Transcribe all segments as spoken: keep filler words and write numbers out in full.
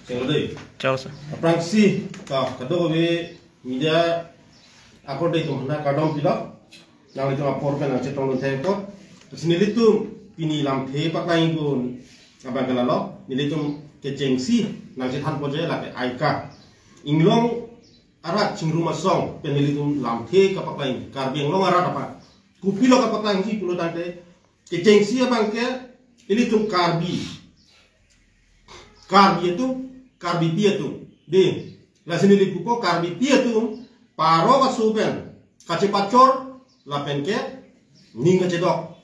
Chalo dei. Chalo, sir. Aphrangsi, ka, kadokave media akorte atum aphan kardom pilo. Nanglitum apor pen nangchetongdun thek apot. Lasi nelitum pini lamthe paklang-ikpon abang ke lalo. Nelitum kechengsi nangchethanpo je lake AICA. Inglong arat chingrum asong pen nelitum lamthe kapaklang, Karbi Anglong arat aphan. Kopilo kapaklangji pulo tangte, kechengsi abang ke ilitum Karbi. Karbi atum, Karbipi atum. Dei, lasi neli pupo Karbipi atum, parok aso pen kachepachor, lapen ke ning kachedok.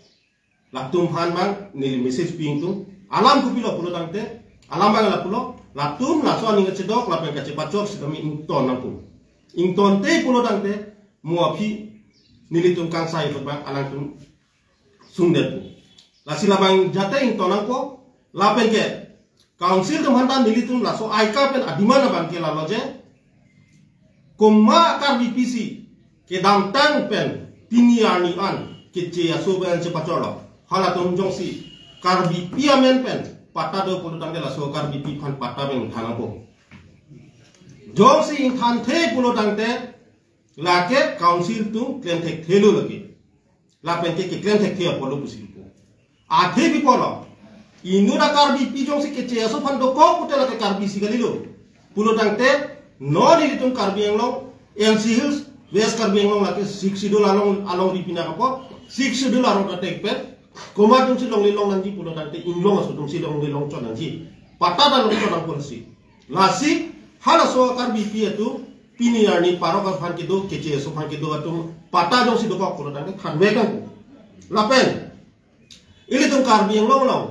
Latum aphan abang neli message pi-ingtung. Alam kopilo pulo tangte, alam abang lapulo, latum laso aning kachedok lapen kachepachor sitame ington nangpo. Ingtonte pulo tangte, mo aphi nelitum kangsai apot abang alangtum sungdetpo. Lasi labang jate ington nangpo, lapen ke Council atum aphan ta nelitum laso AICA pen a-demand abang ke lalo je, komat Karbipi si kedamtang pen pini arni an keche aso pen chepachorlo, halatum jongsi Karbipi amen pen patta do pulo tangte laso Karbipi aphan patta pen ingthan nangpo. Jongsi ingthanthe pulo tangte lake Council atum klem thekthelo lake. Lapen ke keklem thekthe apotlo pusi pupo. Athe pi apotlo, inut a-Karbipi jongsi keche aso aphan dokok pute lake Karbi si kalilo. Pulo tangte non ilitum Karbi Anglong, N C Hills, West Karbi Anglong lake Sixth Schedule along, alongri pinak apot, Sixth Schedule arong atek pen komat atumsi longle long nangji pulo tangte inglong aso atumsi longle long chot nangji. Patta ta long chot nangpo lasi. Lasi halaso Karbipi atum pini arni parok aphan kedo, keche aso aphan kedo atum patta jongsi dokok pulo tangte thanvek nangpo. Lapen ilitum Karbi Anglong along,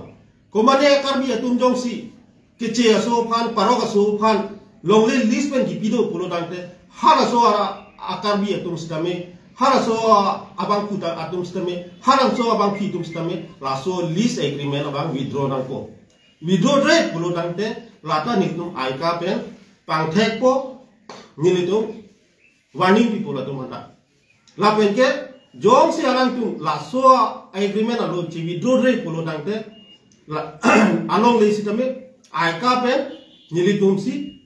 komatne Karbi atum jongsi keche aso aphan, parok aso aphan longle list pen kipi do pulo tangte, halaso ara a-Karbi atum sitame, halaso abangphu ta atum sitame, halaso abangphi atum sitame laso lease agreement abang withdraw nangpo. Withdraw-re pulo tangte lata nelitum AICA pen pangthekpo, nelitum warning pipo latum aphan ta. Lapen ke jongsi alangtum laso agreement alo che-withdraw-re pulo tangte la alongle sitame AICA pen nelitumsi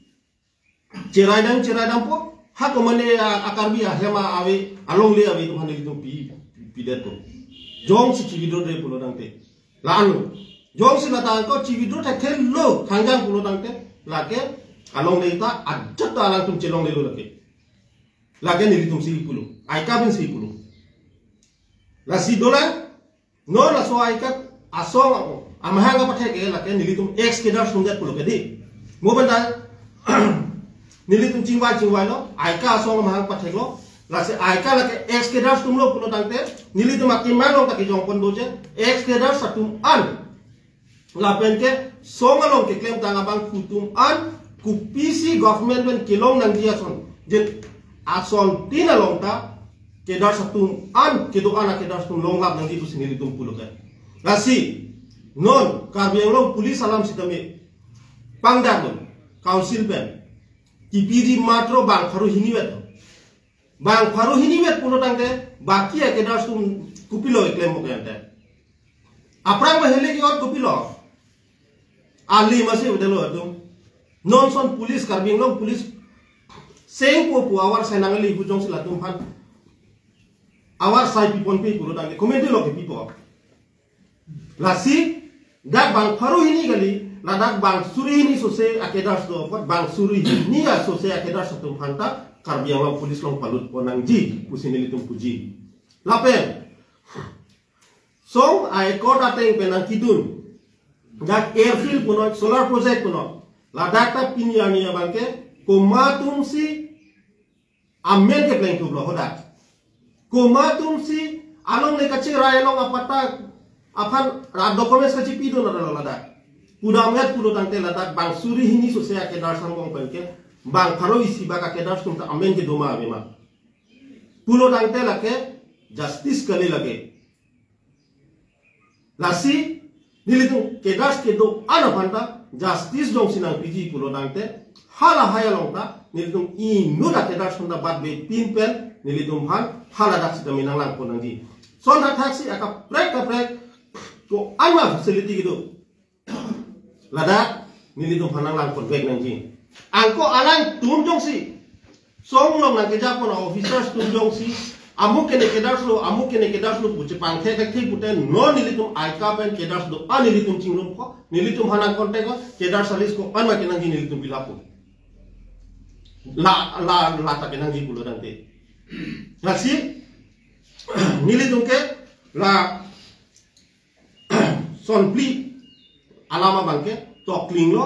cherai dam, cherai dampo. Ha komatne a, a-Karbi ahem ave, alongle ave atum aphan nelitum pi, pi, pidetpo. Jongsi che-withdraw-re pulo tangte. La-anlo. Jongsi lata angko che-withdraw thekthelo thangjang pulo tangte, lake alongle ta ajat ta alangtum chelonglelo lake. Lake nelitumsi pulo, AICA pensi pulo. Lasi dolang, non laso AICA asong amahang kapathek ke lake nelitum ex-cadres atum det pulo ke dei. Mo pen ta nelitum chingvai chingvailo, AICA asong amahang patheklo. Lasi AICA lake ex-cadres atumlo pulo tangte, nelitum akemang along ta kejongpon do je, ex-cadres atum an. Lapen ke song along keklemtang abangphu atum an kopisi government pen kelong nangji ason, je asontin along ta cadres atum an, kedo-an a-cadres atum longlap nangji pusi nelitum pulo ke. Lasi non Karbi Anglong Police alam sitame pangdaklo Council pen, kipiji matro bang pharo hini vet. Bang pharo hini vet pulo tangte baki a-cadres atum kopilo keklem mo ke ante. Aphrang ba hele ke-ot kopilo. Ali masi bedelo atum. Non ason police, Karbi Anglong Police sengpo pu avar sai nangle pu jongsi latum aphan avar sai piponpe pulo tangte komatne lo kepipo. Lasi dak bang pharo hini kali, ladak bang suri hini sose a-cadres do apot, bang suri hini a sose a-cadres atum aphan ta Karbi Anglong Police along palutpon nangji pusi nelitum puji. Lapen song a-accord ateng pen nangkedun, dak airfield punoi, solar project punoi, ladak ta pini arni abang ke komat atumsi amen keplengthuplo hadak. Komat atumsi alongle kacherai along apatta aphan ra documents kachepidun alo ladak. Pudamvet pulo tangte ladak bang suri hini sose a-cadres angbong pen ke bang pharo isi bak a-cadres atum ta amen kedo ma ave ma pulo tangte lake justice kali lake. Lasi nelitum cadres kedo-an aphan ta justice jongsi nangpiji pulo tangte, halahai along ta nelitum inut a-cadres atum ta batbepin pen nelitum aphan haladak sitame nanglangpon nangji. Son thakthak si akaprek kaprek ko-an ma facility kedo, ladak nelitum aphan nanglang ponvek nangji. Anke alangtum jongsi song along nangkejapon officers atum jongsi amu kene cadres lo, amu kene cadres lo pu chepangthek thekthe pute non nelitum ICAP pen cadres do-an nelitum chingrumkok, nelitum aphan nang-contact-kok, cadres list ko-an ma kenangji nelitum pilappo. La la la ta kenangji pulo tangte. Lasi nelitum ke la sonphli alam abangke tokling lo,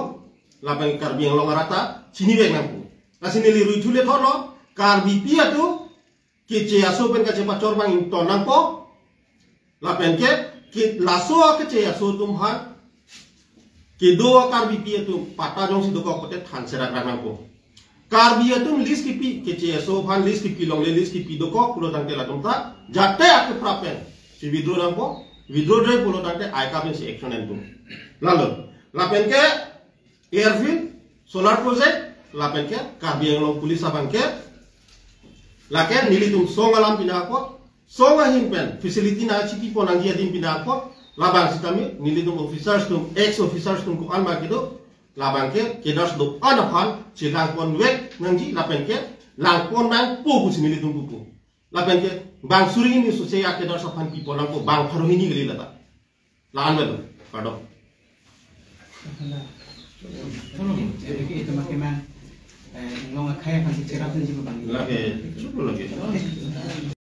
lapen Karbi Anglong arat ta chinivek nangpo. Lasi neli ruithu le thotlo, Karbipi atum keche aso pen kachepachor abang ington nangpo. Lapen ke, ke laso keche aso atum aphan kedo Karbipi atum patta jongsi dokok pute than serak rak nangpo. Karbi atum list kipi, keche aso aphan list kipi longle, list kipi dokok pulo tangte latum ta jate akeprap pen si withdraw nangpo, withdraw-dre pulo tangte ICAP pensi action enpo. Lalo, lapen ke airfield, solar project, lapen ke Karbi Anglong Police abangke lake nelitum song alam pinakok, song ahin pen facility nangchipi pon nangji adim pinakok, labang sitame nelitum officers atum, ex officers atum ko-an ma kedo, labangke cadres do-an aphan chelang ponvek nangji lapen ke lang pon nangpo pusi nelitum pupo. Lapen ke bang suri hini sose a-cadres aphan pi pon nangpo, bang pharo hini kali lata. La-an lo, pardon. Tolong, jadi itu makin, eh, Anglong akhai aphan si cherap nangji bang. Lake, cukup lake.